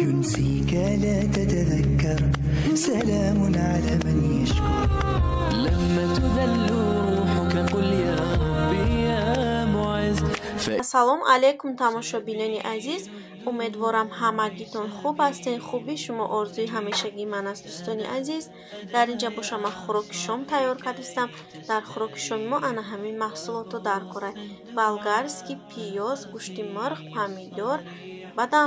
ينسيك لا تتذكر سلام على من يشكر لما تذل روحك قل يا ربي يا معز. Салом алейкум, тамошобинони азиз. Умедворам, ҳамагитон хуб ҳастен. Хуби шумо орзуи ҳамешагии ман аст, дӯстони азиз. Дар инҷа боша ман хӯроки шом тайёр кардистам. Дар хӯроки шоми мо ана ҳамин маҳсулотро даркора: болгарский пиёз, гӯшти мурғ, помидор, баъдан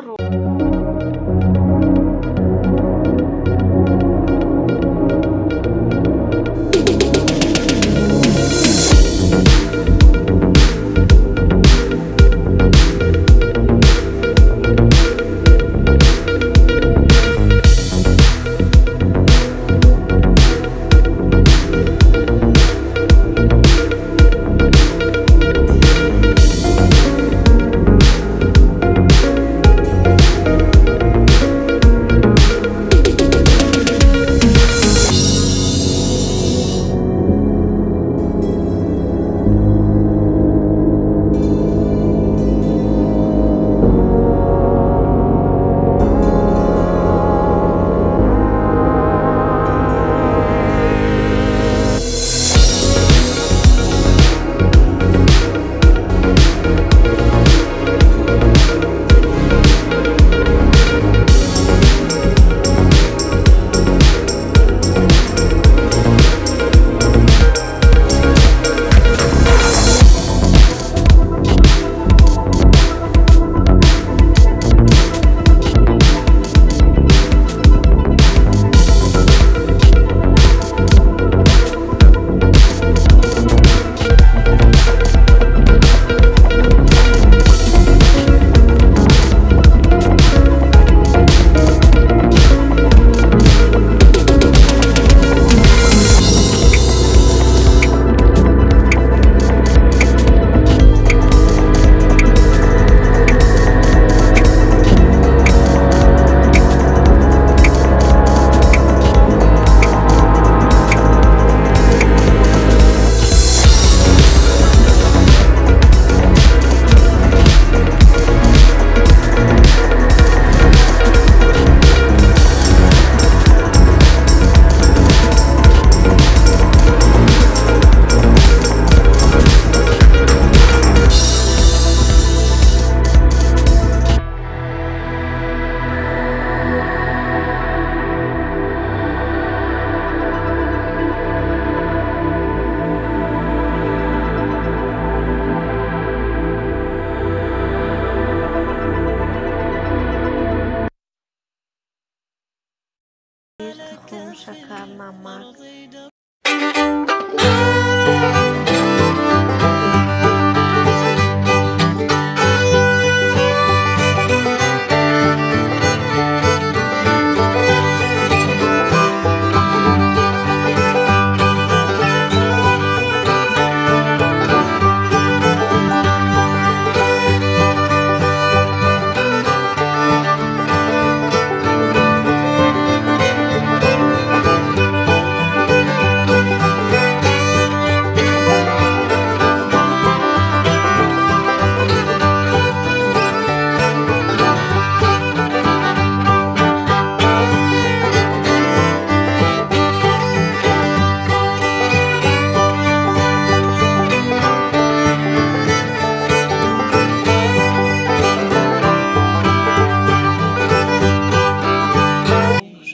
тухм, шакар, намак.